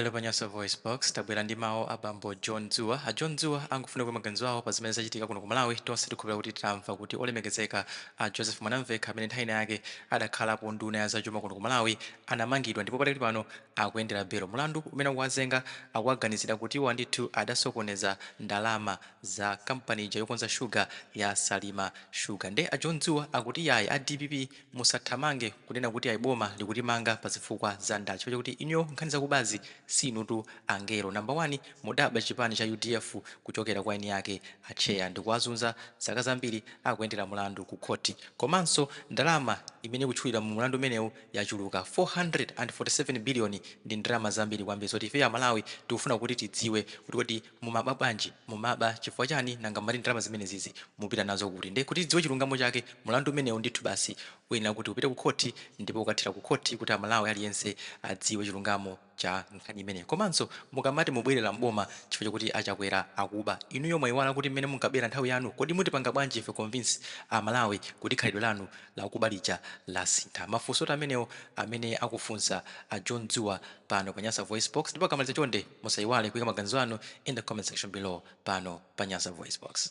Lero pa Nyasa VoiceBox, tabwera ndi mawu a bambo John Dzuwa. A John Dzuwa angofuna kuika maganizo awo pa zimene zachitika kuno ku Malawi. Tonse tikukhulupirira kuti tamva kuti olemekezeka a Joseph Mwanamvekha, amene nthawi ina yake adakhalapo nduna ya zachuma kuno ku Malawi, anamangidwa ndipo padakali pano akuyendera belo. Mulandu umene akuwazenga, akuwaganizira kuti iwo ndithu adasokoneza ndalama za kampani ija yokonza shuga ya Salima Sugar. Nde a John Dzuwa akuti yayi, a DPP musathamange kunena kuti ayi, boma likutimanga pa zifukwa za ndale, chifukwa chakuti inuyo nkhani zakubazi sinutu angelo. Number 1, mudaba chipani cha UDF kuchokera kwa eni ake atcheya ndikuwazunza zaka zambiri akuyendera mulandu ku khoti. Komanso ndalama imene ikutchulidwa mu mulandu umenewu yachuluka. 447 billion ndi ndalama zambiri kwambiri zoti ifeyo Amalawi tikufuna kuti tidziwe kuti kodi mumaba bwanji, mumaba chifukwa chani, nanga mumati ndalama zimenezizi mupita nazo kuti? Nde kuti tidziwe chilungamo chake, mulandu umenewu ndithu basi uyenera kuti upite ku khoti ndipo ukathera ku khoti kuti Amalawi aliyense adziwe chilungamo cha nkhani imeneyi. Komanso mukamati mubwerera m'boma chifukwa chokuti a Chakwera akuba, inuyo mwaiwala kuti mmene munkabera nthawi yanu? Kodi mutipanga bwanji ife convince Amalawi kuti khalidwe lanu lakuba lija lasintha? Mafunsotu amenewo amene akufunsa a John Dzuwa pano pa Nyasa VoiceBox, ndipo akamaliza chonde musaiwale kuika maganizo anu in the comment section below pano pa Nyasa VoiceBox.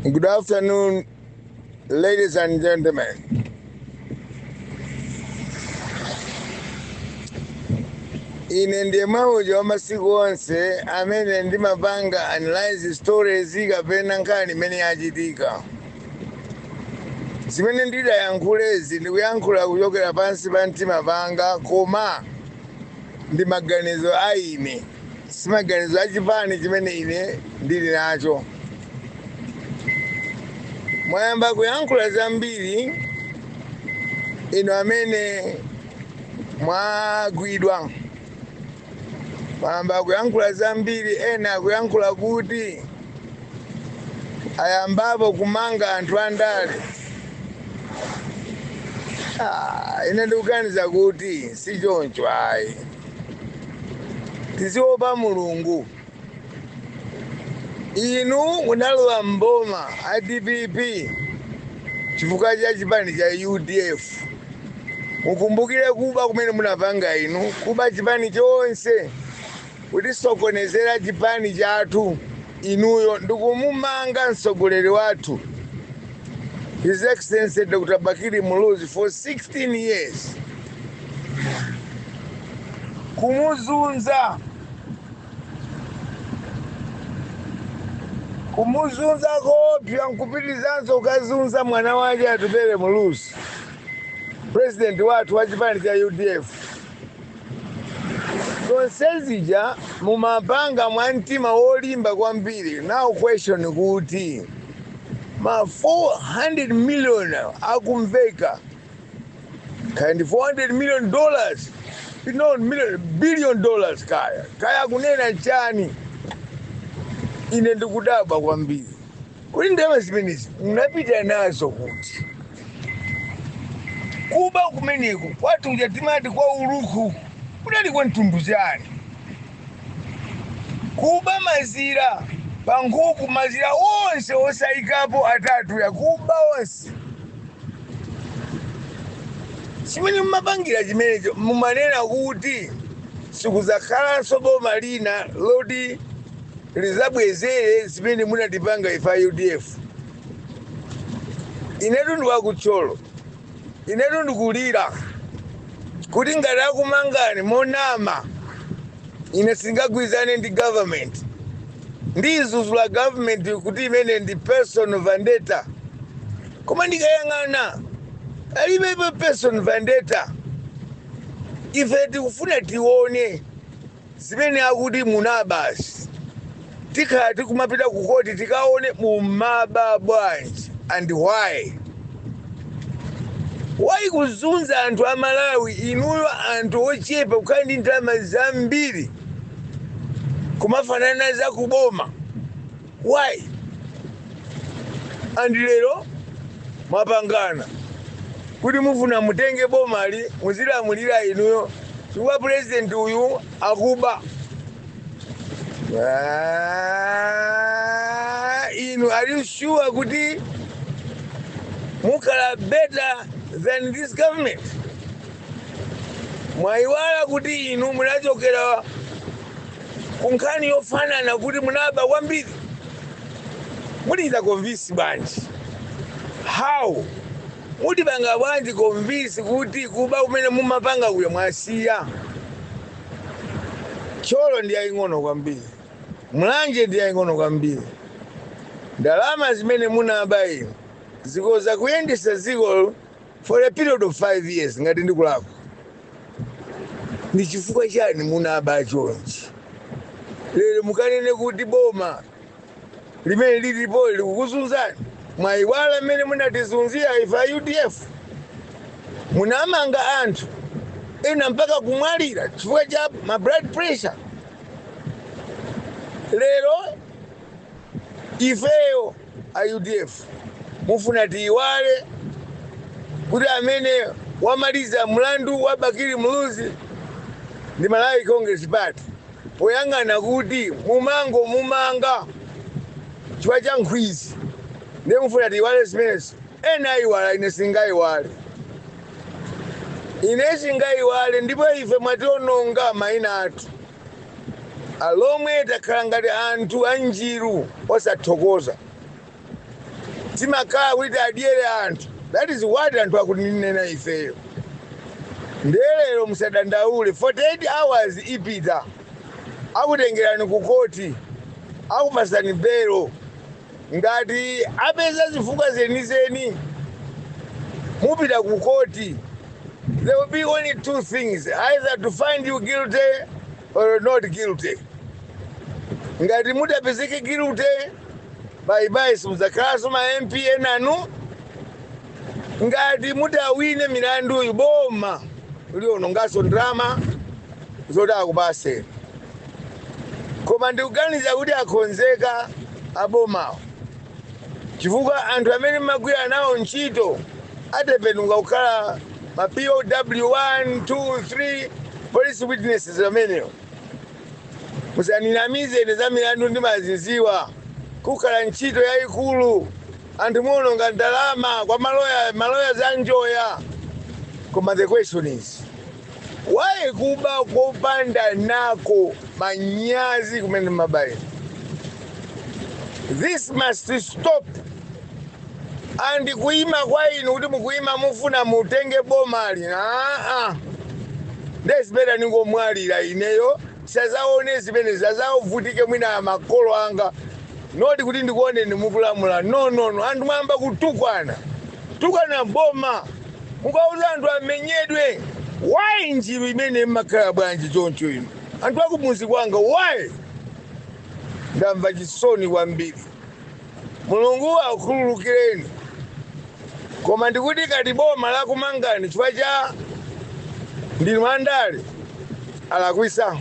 Good afternoon, ladies and gentlemen. Ine ndiye mauja wa masiku onse amene ndimapanga analyze stories kapena nkhani imene yachitika. Zimene ndidayankhulezi ndikuyankhula kuchokera pansi pa mtima panga, koma ndi maganizo a ine, si maganizo a chipani chimene ine ndili nacho. Mwayamba kuyankhula zambiri inu amene mwagwidwa, mwayamba kuyankhula zambiri. Ena akuyankhula kuti ayambapo kumanga anthu andale. Ine ndikuganiza kuti si choncho ayi. Tiziopa Mulungu. Inu munalowa mboma a DPP chifukwa cha chipani cha UDF. Mukumbukire kuba kumene munapanga inu, kuba chipani chonse, kutisokonezera chipani chathu inuyo, ndikumumanga mtsogoleri wathu His Excellency Dr. Bakili Muluzi for 16 years, kumuzunza, kumuzunza koopsa, nkupitizanso kukazunza mwana wake Atupele Muluzi, president wathu wa chipani cha UDF. Zonse zija mumapanga mwa mtima wolimba kwambiri. Now question kuti ma 400 million akumveka, kaya ndi 400 million dollars, no, million, billion dollars, kaya kaya kunena chani, ine ndikudabwa kwambiri kuti ndalama zimenezi munapita nazo kuti? Kuba kumeneku kwathu kuja timati kwa uluku kunali kwa mtundu chani? Kuba mazira pa nkhuku, mazira onse osayikapo atatu, yakuba onse. Chimene mumapangira chimenecho, mumanena kuti sikuzakhalanso boma lina loti lizabwezere zimene munatipanga ife a UDF. Inetu ndi wakutcholo, inetu ndikulira kuti ngati akumangani monama, ine singagwirizane ndi government, ndizuzula government kuti imene ndi personal vendetta. Koma ndikayang'ana alibepo personal vendetta. Ife tikufuna tione zimene akuti munabasi. Tikhala tikumapita ku koti tikaone mumaba bwanji and why. Why kuzunza anthu a Malawi, inuyo anthu ochepa kukhala ndi ndalama zambiri kumafanana za kuboma? Why? And lero mwapangana kuti mufuna mutenge bomali muzilamulira inuyo chifukwa president uyu akuba. Inu, are you sure kuti mukhala better than this government? Mwayiwala kuti inu munachokera ku nkhani yofanana, kuti munaba kwambiri. Muliza convince bwanji? How mutipanga bwanji convince kuti kuba kumene mumapanga kuya mwasiya? Thyolo ndi yaying'ono kwambiri, Mulanje ndi yaying'ono kwambiri. Ndalama zimene munaba inu zikoza kuyendesa dziko for a period of 5 years. Ngati ndikulakwa, ndi chifukwa chani munaba chonchi? Lero mukanene kuti boma limene lilipo likukuzunzani. Mwayiwala mmene munatizunzira ife a UDF? Munamanga anthu ena mpaka kumwalira chifukwa cha ma blood pressure. Lero ifeyo a UDF mufuna tiyiwale kuti amene wamaliza mlandu wa Bakili Muluzi ndi Malawi Congress Party, poyang'ana kuti mumango mumanga chifukwa cha nkhwizi? Ndiye mufuna tiyiwale zimenezo? Ena ayiwala, ine singayiwale, ine singayiwale. Ndipo ife mwationonga mayina athu. Alomwe takhala ngati anthu anjiru osathokoza, timakhala kuti adyere anthu. That is what anthu akutinena ifeyo. Ndiye lero musadandaule, 48 hours ipita, akutengerani ku koti, akupasani belo. Ngati apeza zifukwa zenizeni, mupita ku koti. There will be only two things: either to find you guilty or not guilty. Ngati mutapezeke guilty, bye bye, simudzakhalanso ma MP enanu. Ngati mutawine milanduyu, boma liononganso ndalama zoti akupaseni. Koma ndikuganiza kuti akonzeka abomawo, chifukwa anthu amene mmagwira nawo ntchito atembenuka kukhala ma POW 1 2 3, police witnesses amenewo. Musaninamize, ine za milandu ndimaziziwa. Kukhala ntchito yayikulu, anthu muononga ndalama kwa maloya, maloya za njoya. Koma the question is, why kuba kopanda nako manyazi kumene mabayi? This must stop. And kuima kwa inu kuti mukuyima mufuna mutenge bomali, aa, ndezipeta ningomwalira ineyo, sazaone zimene zazavutike mwina makolo anga, not kuti ndikuone ndimukulamula. No, no, no. Anthu mwamba kutukwana tukwana boma, mukauza anthu amenyedwe. Why njiru imene mmakhala bwanji choncho inu anthu akumuzi kwanga? Why? Ndamva chisoni kwambiri. Mulungu akhululukireni. Koma ndikuti kati boma lakumangani chifukwa cha ndinu andale, alakwisa.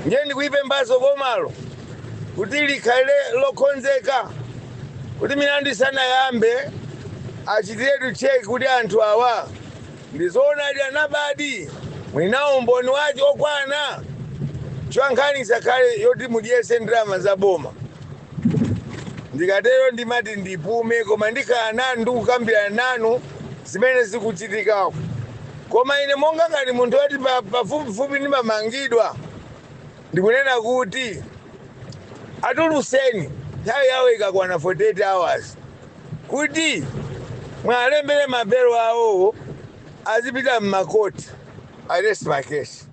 Ndiye ndikuipembaso bomalo kuti likhale lokonzeka kuti milandu isanayambe achitiretu check kuti anthu awa ndizoonadi anabadi, mwinawo umboni wace okwana chwa. Nkhani isakhale yoti mudyese ndalama za boma. Ndikatero ndimati ndipume, koma ndikhala nanu ndikukambirana nanu zimene zikuchitikako. Koma ine monga ngati munthu wati pafupifupi ndimamangidwa, ndikunena kuti atuluseni nthawi yawo ikakwana 48 hours, kuti mwalembere mabelo awowo azipita mmakoti. I rest my case.